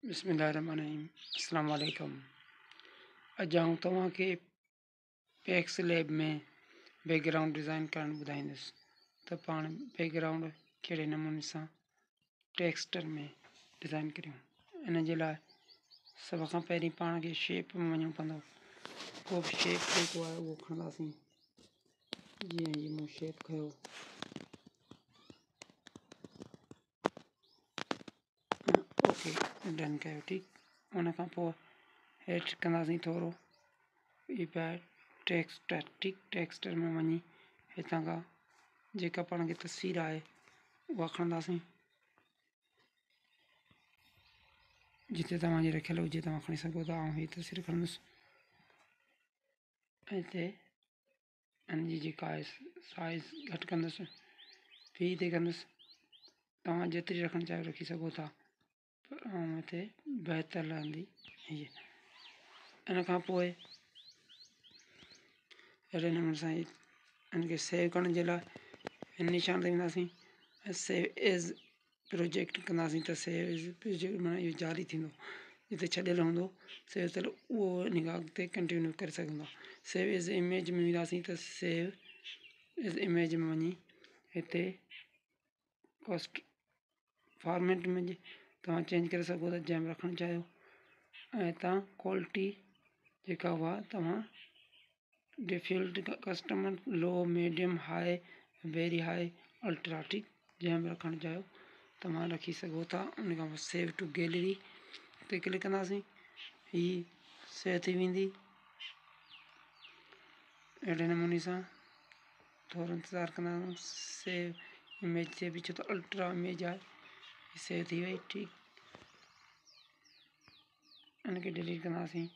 بسم الله الرحمن الرحيم السلام عليڪم اڄ آئون توهان کي PixelLab ۾ background design ڪرڻ ٻڌائيندس ته پاڻ بيڪ گرائونڊ ڪهڙي نموني سان ٽيڪسٽر ۾ ڊزائن ڪريون. ان جي لاء سڀ کان پهرين پاڻ کي شيپ ۾ وڃڻو پوندو. ڪو به شيپ جيڪو آهي اهو کڻنداسين، جيئن هي مون شيپ کنيو اوڪي ڊن ڪيو. ٺيڪ، ان کان پوء هيٺ ڪنداسين ٿورو هي پيا ٽيڪسٽر. ٺيڪ، ٽيڪسٽر ۾ وڃي هتان کان جيڪا پاڻ کي تصوير آهي اها کڻنداسين، جتي توهان جي رکيل هجي توهان کڻي سگهو ٿا. آئون هي تصوير کڻندس ۽ هتي ان جي جيڪا آهي سائز گهٽ ڪندس، في تي ڪندس. توهان جيتري رکڻ چاهيو رکي سگهو ٿا، پر آئون هتي بهتر لڳندي هيء. ان کان پوء اهڙي نموني سان ان کي سيو ڪرڻ جي لاء هن نشان تي وينداسين ۽ سيو ايز پروجيڪٽ ڪنداسين ته سيو ايز پروجيڪٽ معنيٰ اهو جاري ٿيندو، جتي ڇڏيل هوندو سيو ٿيل اهو ان کان اڳتي ڪنٽينيو ڪري سگهندا. سيو ايز اميج ۾ وينداسين ته سيو ايز اميج ۾ وڃي هتي ڪاسٽ فارميٽ ۾ توهان چينج ڪري سگهو ٿا جنهن ۾ رکڻ چاهيو، ۽ هتان ڪوالٽي جيڪا اها توهان default customer low medium high very high ultra, ٺيڪ، جنهن ۾ رکڻ چاهيو توهان رکي سگهو ٿا. ان کان پوء سيو ٽو گيلري تي ڪلڪ ڪنداسين، هي سيو ٿي ويندي. اهڙي نموني سان ٿورو انتظار ڪنداسين، سيو اميج ٿئي به، ڇو ته الٽرا اميج آهي، سيو ٿي وئي. ٺيڪ، ان کي ڊليٽ ڪنداسين.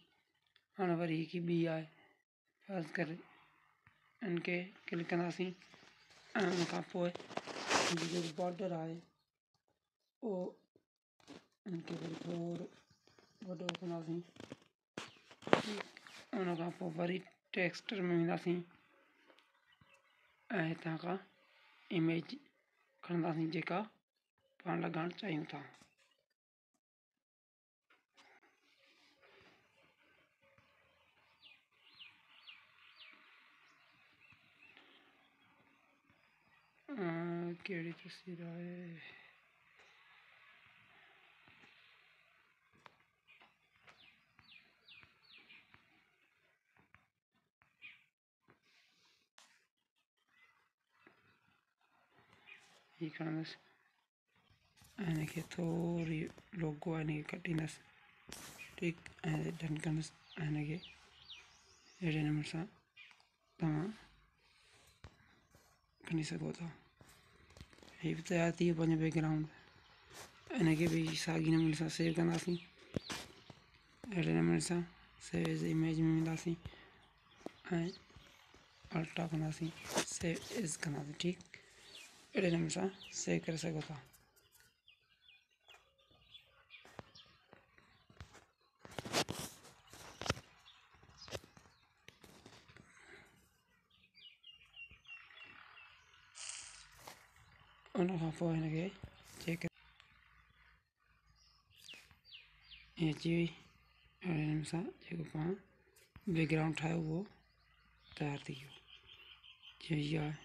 هاڻي وري هڪ ٻي آهي، فرض ڪري ان کي ڪلڪ ڪنداسين ۽ ان کان پوء جيڪو بارڊر آهي اهو ان کي وري ٿورو وڏو ڪنداسين. ان کان پوء وري ٽيڪسٽر ۾ وينداسين ۽ هتان کان اميج کڻنداسين جيڪا پاڻ لڳائڻ چاهيون ٿا. ڪهڙي تصوير آهي؟ هي کڻندس ۽ هن کي ٿوري لوگو آهي هن کي ڪٽيندس. ٺيڪ، ۽ ڊن ڪندس ۽ هن کي اهڙي نموني سان توهان کڻي سگهو ٿا. هي به تيار ٿي ويو پنهنجو بيڪ گرائونڊ. هن کي به ساڳي نموني سان سيو ڪنداسين، اهڙي نموني سان سيو ايز اميج ۾ وينداسين ۽ الٽرا ڪنداسين، سيو ايز ڪنداسين. ٺيڪ، اهڙي نموني سان سيو ڪري سگهو ٿا. ان کان پوء هن کي چيڪ ائين اچي وئي. اهڙي نموني سان جيڪو پاڻ بيڪ گرائونڊ ٺاهيو اهو تيار ٿي ويو. جي آهي.